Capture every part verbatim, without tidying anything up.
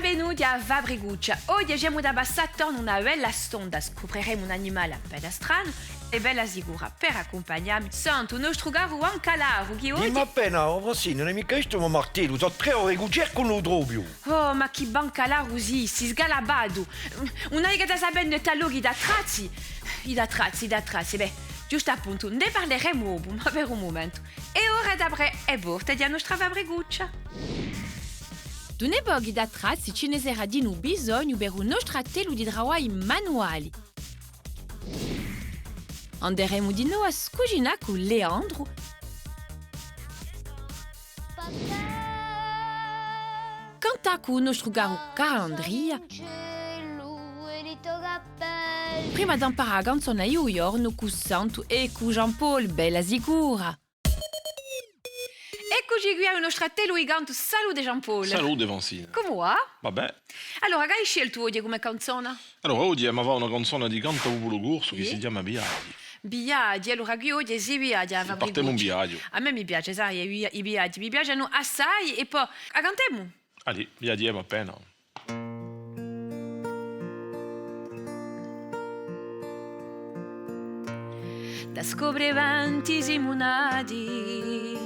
Benvenuti à a Fabricuccia. Oghje ci emu da passà torna una bella stonda, scupreremu un animale appena stranu è bella sicura, per accumpagnà mi, Santu, u nostru caru bancalaru, chì oghje... Dimmi appena, o Francine, ùn hè micca stu u mo martellu, sò trè ore ch'o cercu, ùn lu trovu più. Oh, ma chì bancalaru sì, sì sgalabatu. Ùn hai chè da sapè induve t'allochi i to attrazzi. I to attrazzi, i to attrazzi, bè, ghjustu appuntu, ne parleremu dopu, ma per u mumentu hè ora d'apre e porte di a nostra Fabricuccia. D'uni pochi d'attrazzi ci ne serà dinù bisognu per u nostru attellu di travagli manuali. Anderemu dinù à scucinà cù Leandru. Cantà cù u nostru caru Carl'Andria. Prima d'amparà a canzona di u ghjornu cù Santu è cù Jean-Paul, bella sicura. Eccuci quì à u nostru attellu di cantu. Salute Jean-Paul. Salute Francine. Cumu và? Và bè. Allora, chì hai sceltu oghje cum'è canzona? Allora, oghje emu da fà una canzona di Canta u Populu Corsu chì si chjama Viaghji. Viaghji, allora quì oghje si viaghja, Fabricuccia. Partemu in viaghju. À mè mi piace, sai, i via-, i viaghji mi piacenu assai, è po a cantemu? Allez, viaghjemu appena. Da scopre venti simu nati,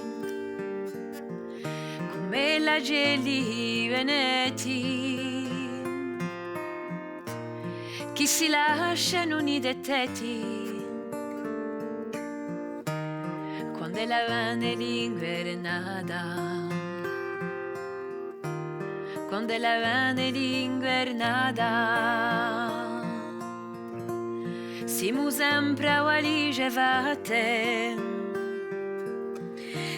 cum'è l'acelli veneti, chì si lascianu in i tetti, quand'ella vene l'inguernata. Quand'ella vene l'inguernata, simu sempre à valisge fatte,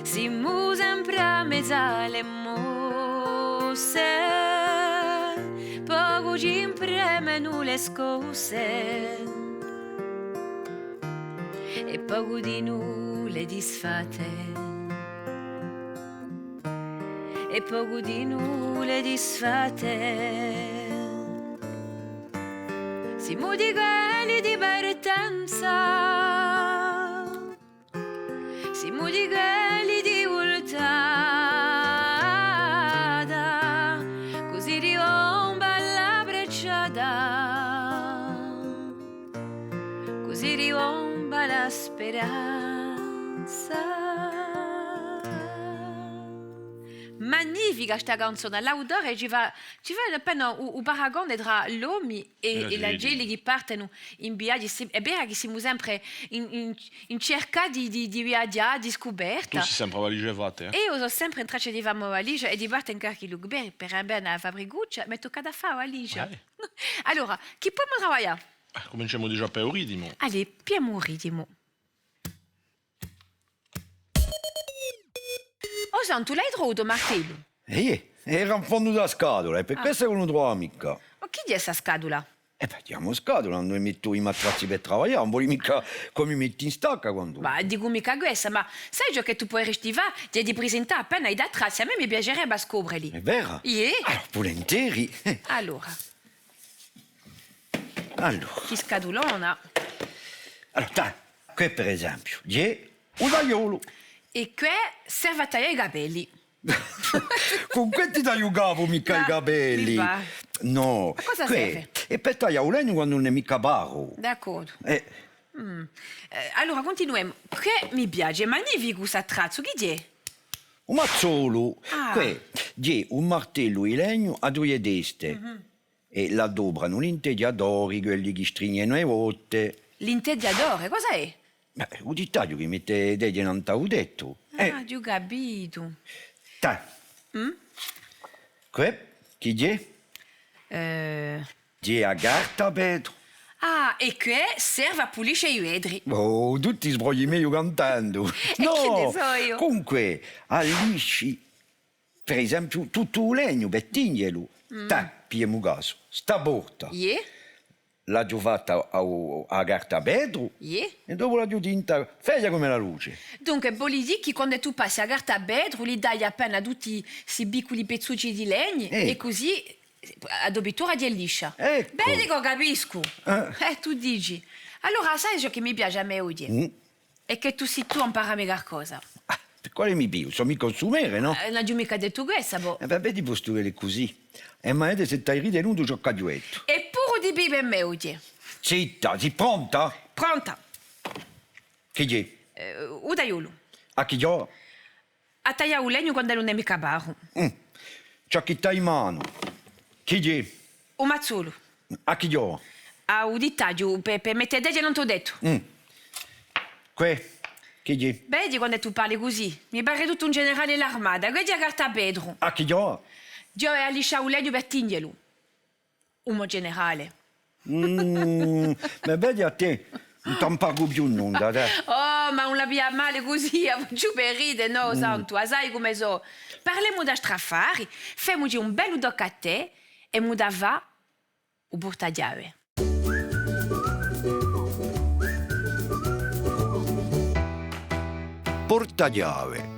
simu sempre à mezu à le mosse, pocu ci impremenu le scosse è pocu dinù le disfatte. È pocu dinù le disfatte. Simu di quelli di partenza, simu di quelli di vultata, cusì ribomba la bracciata, cusì ribomba la speranza. Magnifica sta canzona, l'autore ci fà, ci fà appena u, u paragone trà l'omi è, è l'acelli chì partenu in viaghju. Sì, hè vera chì simu sempre in, in, in cerca di, di, di viaghjà, di scuperta. Tù sì sempre à valisge fatte, eh? Eiu sò sempre in traccia di fà a mo valisgia è di parte in qualchì locu. Bè, per andà à a Fabricuccia, m'hè tuccatu à fà a valisgia. Eh. Allora, chì pudemu travaglià? Ah, cuminciemu digià per u ritimu. Allez, pigliemu u ritimu. O Santu, l'hai trovu u to martellu? Eh, era in fondu di a scatula, hè per quessa ch'ùn lu truvava micca. Ma chì hè sta scatula? Eh bè, chjama scatula, induve mettu i mo attrazzi per travaglià, ùn voli micca ch'o mi metti in stacca quandu... Ma dicu micca quessa, ma sai ciò chì tù puderesti fà? T'hai di prisintà appena i to attrazzi, à mè mi piacerebbe à scopreli. Hè vera? Iè. Allora, vulinteri. Allora. Allora. Chì scatulona. Allora, dai, què per esempiu, hè u tagliolu. È què serve à taglià i capelli. Cun què ti tagliu u capu, micca i capelli. Nò. À cosa serve? Hè per taglià u legnu quandu ùn hè micca paru. D'accordu. Eh. Mm. Eh, allora, cuntinuemu. Què mi piace, hè magnificu st'attrazzu, chì hè? U mazzolu. Ah. Què hè un martellu di legnu à duie teste. Mhm. È l'adopranu l'integhjadori, quelli chì strignenu e botte. L'integhjadori, cosa hè? Bè, u tittaghju chì mette e teghje nant'à u tettu. Eh. Ah, aghju capitu. Tè. Mm? Què, chì hè? Eh. Hè a carta vetru. Ah, è què serve à pulisce i vetri. Oh, tù ti sbrogli megliu cantendu. È chì ne sò eiu? Nò, cunque, allisci per esempiu, tuttu u legnu per tinghjelu. Mm. Tè, pigliemu casu, sta porta. Iè. L'aghju fatta à, à, à carta vetru. Iè. È dopu l'aghju tinta, feghja cum'è a luce. Dunque, voli dì chì quandu tù passi a carta vetru, li dai appena tutti sti picculi pezzucci di legnu, eccu, è cusì a to pittura hè liscia. Eccu. Bè, dicu, capiscu. Eh. Eh, tù dici. Allora, sai ciò chì mi piace à mè oghje? Mm. Hè chì tù sì tù à amparà mi calcosa. Ah, Quale mi pigliu? Sò micca un sumere, nò? Eh, ùn aghju micca dettu quessa, bò. Eh, va bè, postu ch'ellu hè cusì. È m'hà da dì s'è t'hai ritenutu ciò ch'aghju dettu. È puru di più per mè, oghje. Zitta, sì pronta? Pronta. Chì ghjè? Eh, u tagliolu. À chì ghjova? À taglià u legnu quand'ellu ùn hè micca paru. Mm. Ci hè chì t'hai in manu. Chì ghjè? U mazzolu. À chì ghjova? À u dittaghju, per, per mette e teghje nant'à u tettu. Mm. Què, chì ghjè? Vedi quand'è tù parli cusì? Mi pare tuttu un generale di l'armata. Què ghjè a carta à Petru. À chì ghjova? Ghjova à liscià u legnu per tinghjelu. U mo generale. Mm, ma vedi à tè, ùn t'amparu più nunda, dai. Oh, ma ùn la piglià male cusì, a facciu per ride, nò, Santu, a sai cumu sò. Parlemu d'astri affari, femuci un bellu tocca à tè è emu da fà u portaghjave. Portaghjave.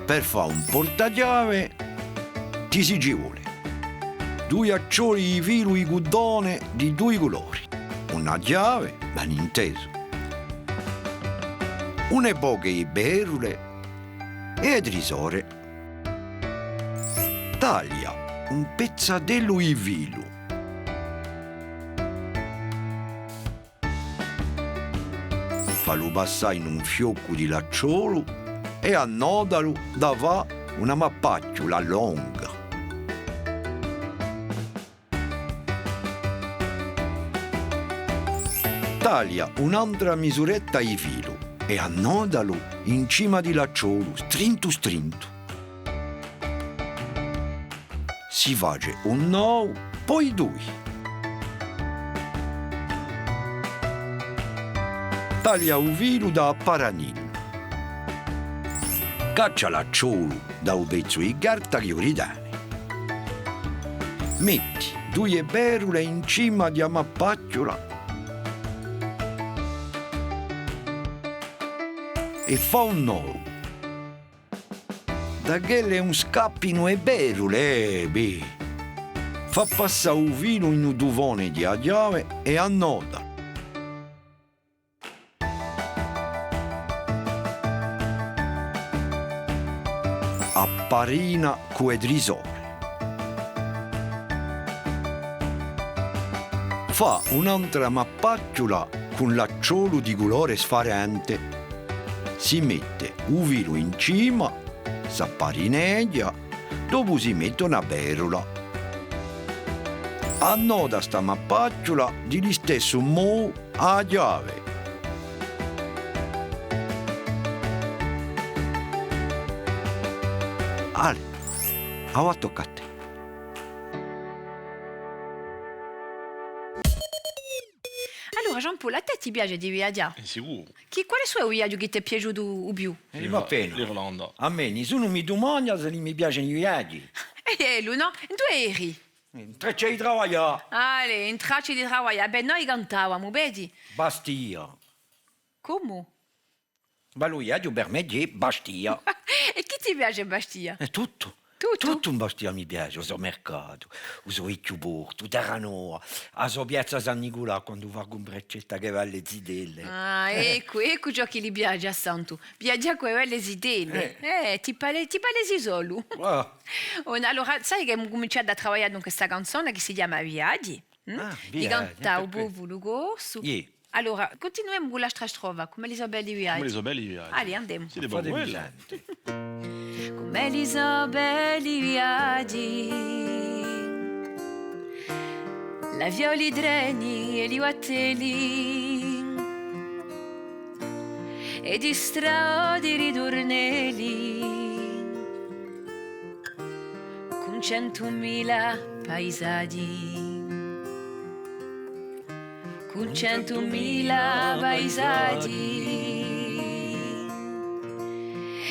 Per fà un portaghjave ti si ci vole dui accioli di filu di cuddone di dui culori, una chjave, ben intesu, une poche di perule è e trisore. Taglia un pezzatellu di filu. Fallu passà in un fioccu di lacciolu è annodalu da fà una mappacciula longa. Taglia un'antra misuretta di filu è annodalu in cima di lacciolu, strintu strintu. Si face un nodu, po dui. Taglia u filu da a paranina. Caccia l'acciolu da u pezzu di carta chì u ritene. Metti duie perule in cima di a mappacciula è fà un nodu. Da ch'elle ùn scappinu e perule, eh, bè. Fà passà u filu in u tufone di a chjave è annoda. Apparina cù e trisore. Fà un'antra mappacciula cù l'acciolu di culore sfarente. Si mette u filu in cima, s'apparineghja, dopu si mette una perula. Annoda sta mappacciula di listessu modu à a chjave. Allez, avà tocca à tè. Allora, Jean-Paul, à tè ti piace di viaghjà? È sicuru. Chì, quale hè u viaghju chì t'hè piaciutu u più? Eh, dì mi appena. L'Irlanda. À mè, nisunu mi dumanda s'elli mi piacenu i viaghji. È ellu, nò? Induve eri? In traccia di travaglià. Allez, in traccia di travaglià. Bè, noi cantavamu, vedi? Bastia. Cumu? Ma u viaghju per mè hè Bastia. È chì ti piace in Bastia? Eh, tuttu. Tuttu? Tuttu in Bastia mi piace, u so mercatu, u so vechju portu, Terranova, a so piazza San Niculà, quandu vacu in Braccetta chì vede e zitelle. Ah, eccu, eccu ciò chì li piace à Santu, viaghjà cù e belle zitelle. Eh. Eh, ti pare, ti pare sì solu. Ah. Allora, sai chì emu cuminciatu à travaglià cù sta canzona chì si chjama Viaghji, hm? Ah, Viaghji, eccu. Di cantà u populu corsu. Iè. Allora, cuntinuemu cù l'altra strofa, cum'elli sò belli i viaghji. Cum'elli sò belli i viaghji. Allez, andemu. Site bravu, eh? Cum'elli sò belli i viaghji, l'avioli, i treni è li battelli, è di strade, i riturnelli, cù centumila paisaghji, cù centumila paisaghji,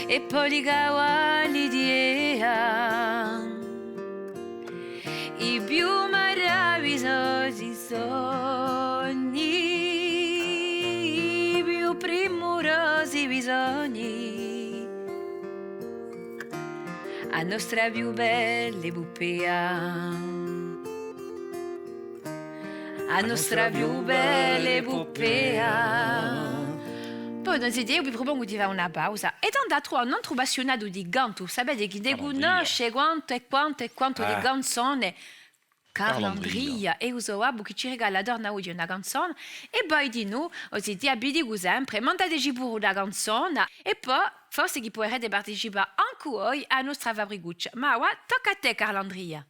è po li cavalli d'Ea, i più maravigliosi sogni, i più primurosi bisogni. A nostra più bella epupea. A nostra più bella epupea. Allora, zitè, eiu vi prupongu di fà una pausa è d'andà à truvà un antru appassiunatu di cantu. Sapete chì ne cunnosce quantu è quantu è quantu di canzone. Carlandria, è u so babbu chì ci regala torna oghje una canzona. È voi dinù, o zitè, vi dicu sempre, mandateci puru una canzona, è po forse chì puderete participà ancu voi à a nostra fabricuccia. Ma avà, tocca à tè, Carlandria.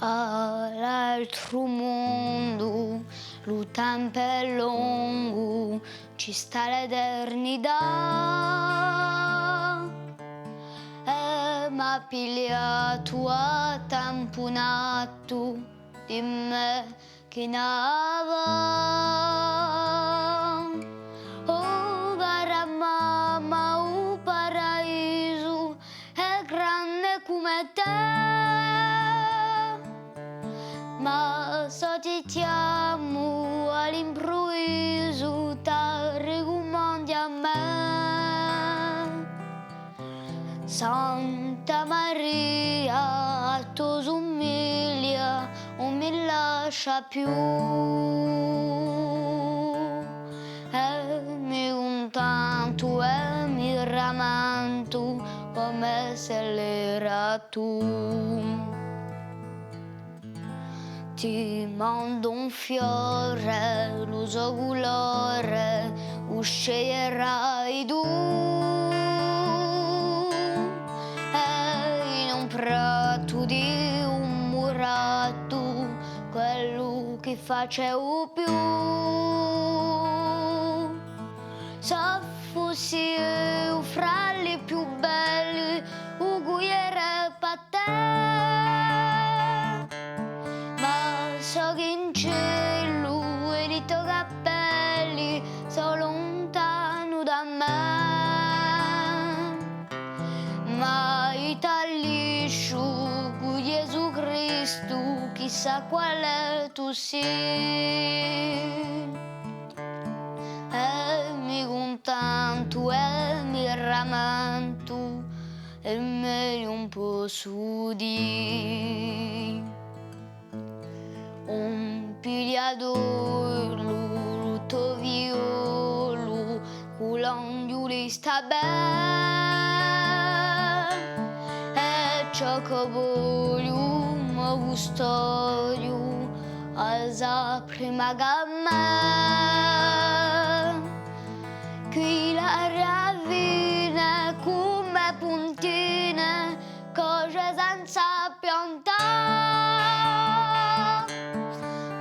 À l'altru mondu, lu tempu hè longu, ci stà l'eternità. È m'hà pigliatu à tempu un attu, dimme chì n'avà. O cara mamma, u paraisu hè grande cum'è tè. Ma s'o ti chjamu à l'impruvisu, t'arricumandi à mè. Santa Maria, a to sumiglia ùn mi lascia più. È mi cuntentu è mi rammentu cum'è s'ellu era tù. Ti mandu un fiore, lu so culore u sceglierai tù. È in un pratu di un murattu, quellu chì face u più. S'o fussi eiu fra li più belli, u cuglierei pà tè. Ma sò chì in celu è li to capelli sò luntanu da mè. Ma eiu t'allisciu cù Ghjesù Cristu, chì sà quale tù sì. È mi cuntentu è mi rammentu, è megliu ùn possu dì. Ùn piglià dolu, lu to figliolu, cù l'anghjuli stà bè. È ciò ch'o vogliu, mo custodiu, a sà prima chè mè. Quì l'aria fine cum'è puntine, coce senza piantà.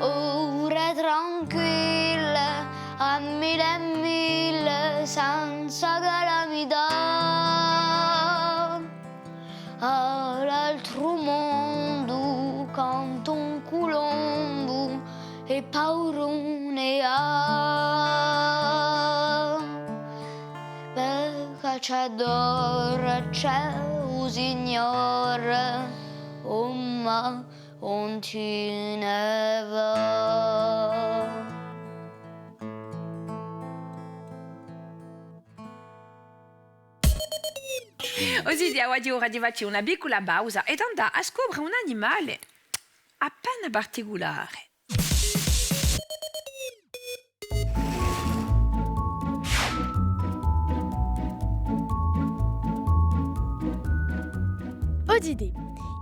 Ore tranquille, à mille è mille, senza calamità. À l'altru mondu canta un culombu è paura ùn ne hà. Perchè ci hè u Signore, o ma ùn ci ne và. O zitè, avà hè ora di facci una piccula pausa è d'andà à scopre un animale appena particulare. O zitè,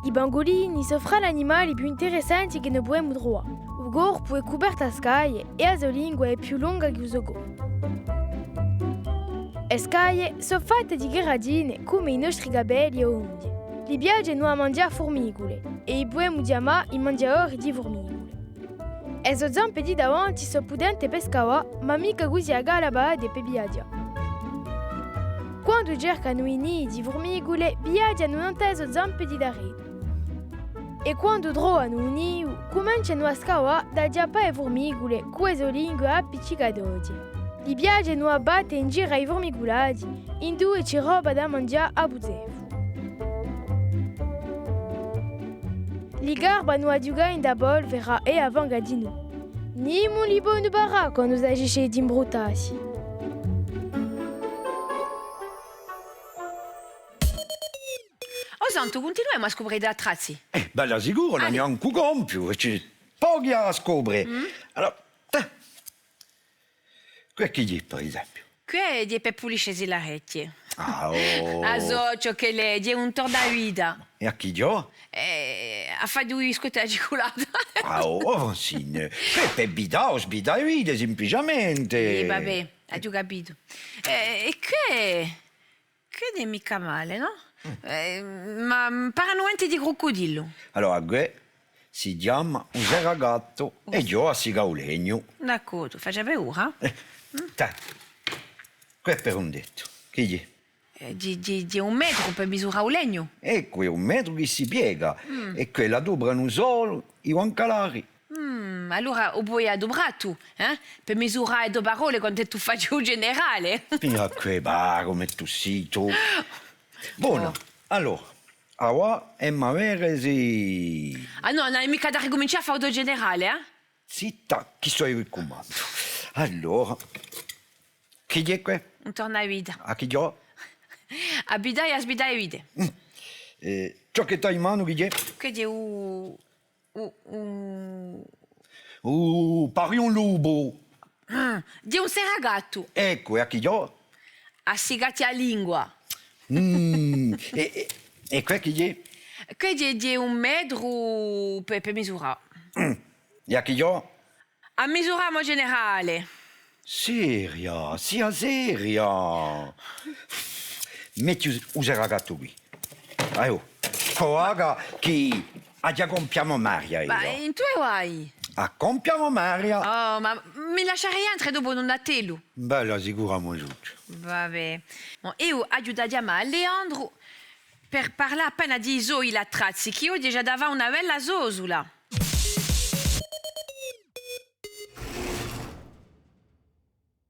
i pangulini sò fra l'animali più interessanti chì no pudemu truvà. U corpu hè cupertu à scaglie è a so lingua hè più longa chè u so corpu. E scaglie sò fatte di cheratina cum'è i nostri capelli o unghje. Li piacenu à manghjà furmicule è i pudemu chjamà i manghjadori di furmicule. E so zampe di davanti sò putente pè scavà, ma micca cusì à gallapà pè viaghjà. Quandu cercanu i nidi di furmicule, viaghjanu nant'à e so zampe di daretu. È quandu trovanu un nidu, cumencianu à scavà da chjappà e furmicule cù e so lingue appiccicatoghje. Li piacenu à batte in giru à i furmiculati, induve ci hè roba da manghjà à buzefu. Li garbanu à ghjucà in a polvera è a fanga dinù. Nimu li pò parà quandu s'agisce d'imbruttassi. O Santu, cuntinuemu à scupre i to attrazzi. Eh, bella sicuru, ùn l'aghju ancu compiu, è ci pochi à scopre. Allora, tè. Què chì hè, per esempiu? Què hè per puliscesi l'arechje. Ah, oh. A sò, ciò ch'ellu hè, hè un tornavita. È à chì ghjova? Eh, à fà i biscotti à a cicculata. Ah, oh, oh, Francine, què hè per vidà o svidà e vite, simpliciamente. Iè, va bè, aghju capitu. Eh, è què, què ùn hè micca male, nò? Eh, ma, mm, pare un dente di crucudillu. Allora, què si chjama un serragattu è ghjova à sigà u legnu. D'accordu, face paura. Eh, tè. Què hè per un dettu. Chì hè? Eh, di, di, di un metru per misurà u legnu. Eccu, hè un metru chì si piega. È què l'adupranu solu i bancalari. Mm, allora u poi aduprà tù, eh? Per misurà e to parolle quand'è tù faci u generale. Mira què, và, cum'è tù sì tù. Bona, allora, avà emu à vede sì... Ah nò, ùn hai micca da ricumincià à fà u to generale, eh? Zitta, chì sò eiu chì cumandu. Allora, chì hè què? Un tornavita. À chì ghjova? À vidà è à svidà e vite. Mm. Eh, ciò chì t'hai in manu, chì hè? Què hè u, u, u... U, pari un lupu. Ah, hè un serragattu. Eccu, è à chì ghjova? À sigatti a lingua. Mm, è, è, è què chì hè? Què hè, hè un metru per, per misurà. Mm. È à chì ghjova? À misurà u mo generale. Seria, sia seria. Metti u, u serragattu quì. Aiò, cù a vaca chì aghju à compie a mo maria eiu. Ma induve vai? À compie a mo maria. Oh, ma mi lasciareti entre dopu in un attellu? Bella sicura, mo ciuccia. Va bè. Bon, eiu aghju da chjamà à Leandru per parlà appena di i so attrazzi, chì oghje ci hà da fà una bella sosula.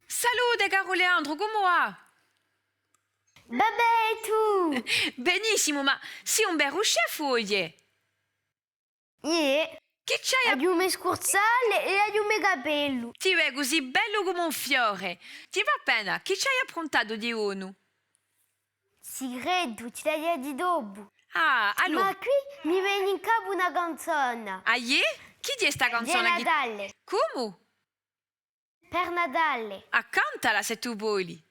Salute, caru Leandru, cumu và? Bè, bè, è tù? Benissimu, ma sì un veru chef oghje? Iè. Chì ci hai a... Aghju u me scurzale è aghju u me cappellu. Ti vecu cusì bellu cum'è un fiore. Ti và appena, chì ci hai appruntatu di bonu? Sicretu, ti l'aghju da dì dopu. Ah, allora. Ma quì mi vene in capu una canzona. Ah, iè? Chì hè sta canzona? Hè Natale. Cumu? Per Natale. Ah, cantala s'è tù voli.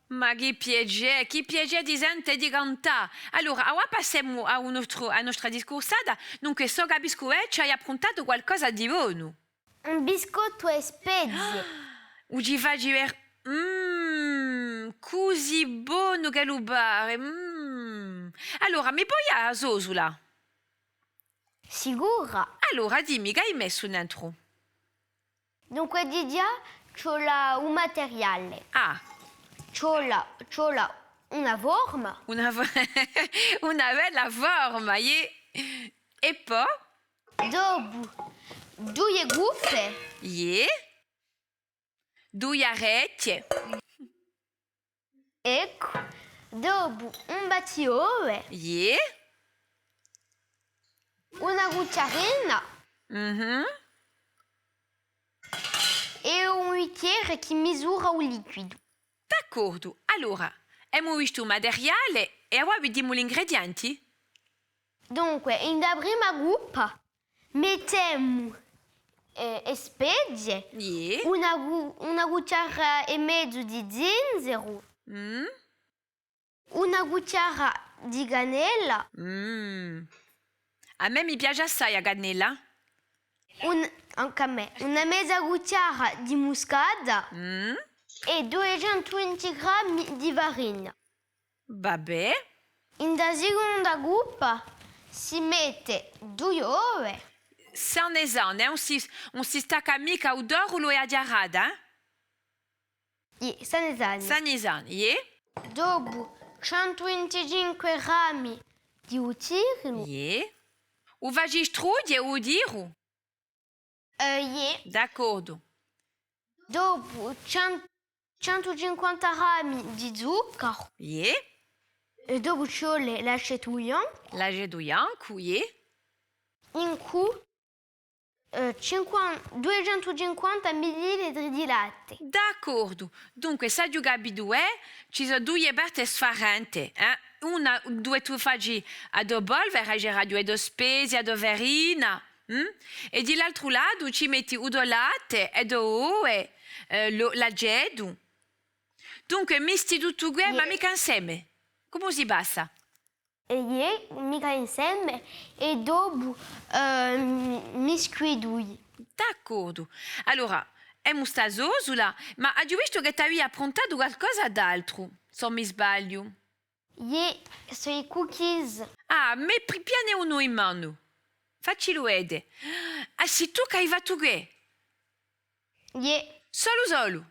Ma chì piacè, chì piacè di sente di cantà! Allora, avà passemu à u nostru, à a nostra discursata. Dunque, s'o capiscu bè, ci hai appruntatu qualcosa di bonu. Un biscottu à e spezie. U ci faci vede? Mm, cusì bonu ch'ellu pare. Mm. Allora, mi poi a sosula? Sicura. Allora, dimmi, ch'hai messu nentru? Dunque, digià, ci vole u materiale. Ah. Ci vole, ci vole una forma. Una fo-, una bella forma, iè. È po? Dopu, duie cuppe. Iè. Duie arechje. Eccu. Dopu un battiove. Iè. Una cuchjarina. Mhm. È un bichjere chì misura u liquidu. D'accordu. Allora, emu vistu u materiale è avà vidimu l'ingredienti? Dunque, in a prima cuppa mettemu, eh, e spezie, iè, una cu-, una cuchjara è mezu di zinzeru, mm, una cuchjara di cannella. Mm. À mè mi piace assai a cannella. Un, ancu à mè. Una meza cuchjara di muscata, mm, è duiecentu vinti grammi di farina. Va bè. In a siconda cuppa si mette duie ove. Sane sane, eh? Ùn si, ùn si stacca micca u torlu è a chjarata, eh? Iè, sane sane. Sane sane, iè. Dopu centu vinticinque grammi di butirigu. Iè. U faci strughje u butirigu? Eh, iè. D'accordu. Dopu cen-, centu cinquanta grammi di zuccaru. Iè. È dopu ci vole l'acetu biancu. L'acetu biancu, iè. Incù, eh, cinquanta, duiecentucinquanta millilitri di latte. D'accordu. Dunque, s'aghju capitu, eh, ci sò duie parte sfarente, eh. Una duve tù faci a to polvera, ci sarà duve to spezie, a to farina, hm? È di l'altru latu ci metti u to latte è to ove, eh, lo, l'acetu. Dunque, misti tuttu què, ma micca inseme. Cumu si passa? È iè, micca inseme, è dopu, eh, mischiu i dui. D'accordu. Allora, emu sta sosula, ma aghju vistu chì t'avii appruntatu qualcosa d'altru, s'o mi sbagliu. Iè, sò i cookies. Ah, mì, pri-, pigliane unu in manu. Facilu vede. Ah, sì tù chì ai fattu què? Iè. Solu, solu?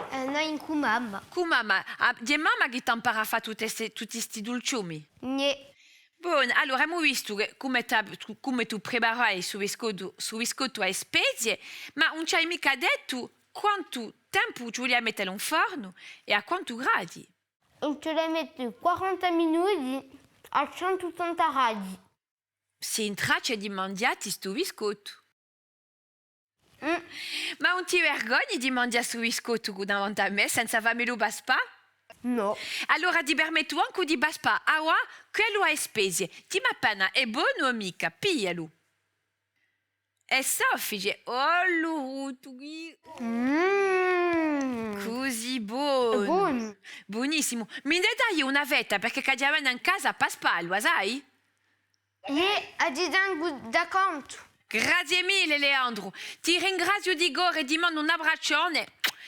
Eh, nò, incù mamma. Cù mamma? Ah, hè mamma chì t'ampara à fà tutti sti, tutti sti dulciumi? Iè. Bon, allora, emu vistu chì, cume t'a-, cume tù preparai stu biscottu, stu biscottu à e spezie, ma ùn ci ai micca dettu quantu tempu ci vulia à mettelu in fornu è à quantu gradi. Ci vole à mette quaranta minuti à centu ottanta gradi. Sì in traccia di manghjatti stu biscottu. Mm. Ma ùn ti vergogni di manghjà stu biscottu cù davanti à mè senza fà mi lu paspà? Nò. Allora ti permettu ancu di paspà avà quellu à e spezie. Dimmi appena, hè bonu o micca? Piglialu. Hè soffice, o lu rutu quì. Mm. Cusì bonu. Hè bonu. Bunissimu. Mi ne dai una fetta, perchè ch'aghju da vene in casa à paspallu, a sai? Iè, a ti tengu da cantu. Grazie mille, Leandru. Ti ringraziu di core è ti mandu un abbraccione.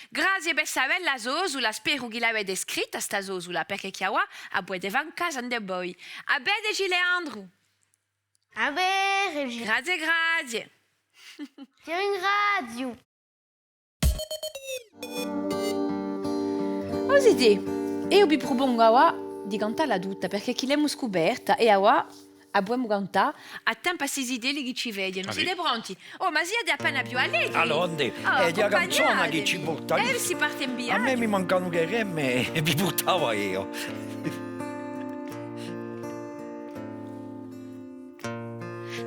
Grazie per sta bella sosula, speru chì l'avete scritta sta sosula, perchè chì avà a pudete fà in casa ind'è voi. À vedeci, Leandru. À vedeci. Grazie, grazie. Ti ringraziu. O zitè, eiu vi prupongu avà di cantalla tutta, perchè chì l'emu scuperta è avà a pudemu cantà à tempu à sti zitelli chì ci vedenu. Site pronti? Oh, ma siate appena più allegri. Allora, andè, oh, hè a canzona chì ci porta. Eh, si parte in viaghju. À mè mi mancanu e reme è vi purtava eiu.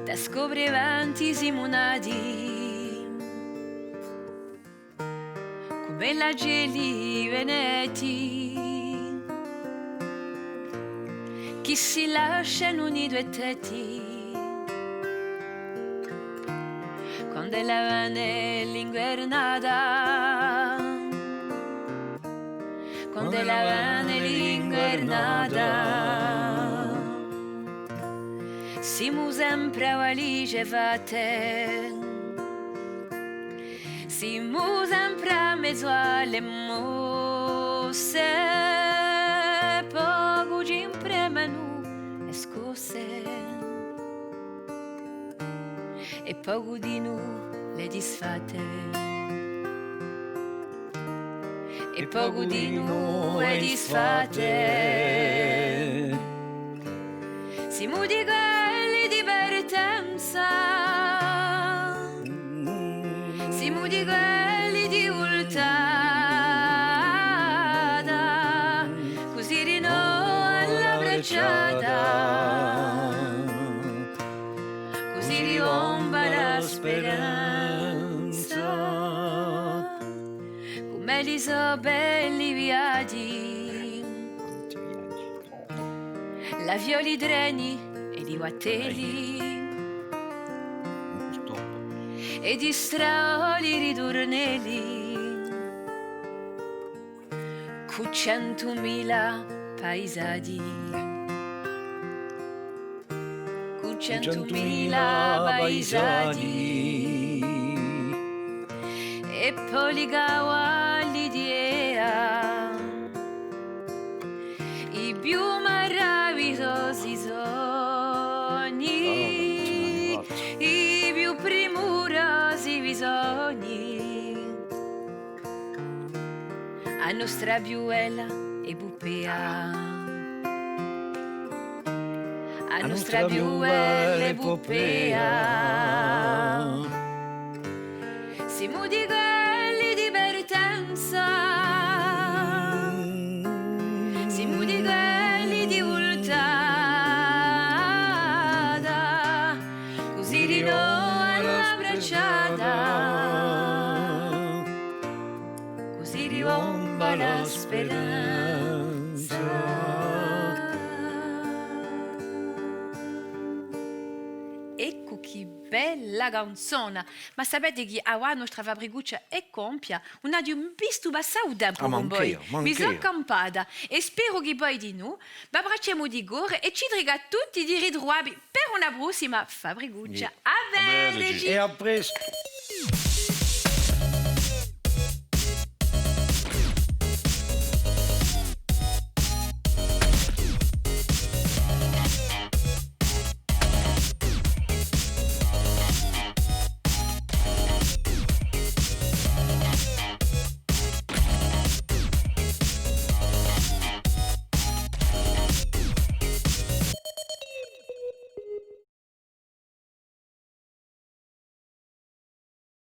Da scopre venti simu nati, cum'è l'acelli veneti, chì si lascianu nidu è tetti, quand'ella vene l'inguernata. Quand'ella vene l'inguernata, simu sempre à valigie fatte, simu sempre à mezu à le mosse, pocu ci impremenu e scosse. È pocu dinù le disfatte. È pocu dinù le disfatte. Simu di quelli di partenza. Simu di quelli di vultata. Cusì dinù à l'abbracciata. Cusì ribomba la speranza, cum'elli sò belli i viaghji, l'avioli treni è i battelli, è i straoli riturnelli. Cù centumila paisaghji, cù centumila paisaghji, è po li cavalli d'Ea, i più maravigliosi sogni, i più primurosi bisogni. A nostra più bella epupea. A nostra più bella epupea. Simu di quelli di partenza. Simu di quelli Chì bella canzona! Ma sapete chì avà a nostra fabricuccia hè compia? Ùn aghju vistu passà u tempu cun voi. Mi sò campata è speru chì voi dinù. V'abbracciemu di core è ci trica à tutti di ritruvà vi per una prossima fabricuccia. À vedeci! È à prestu!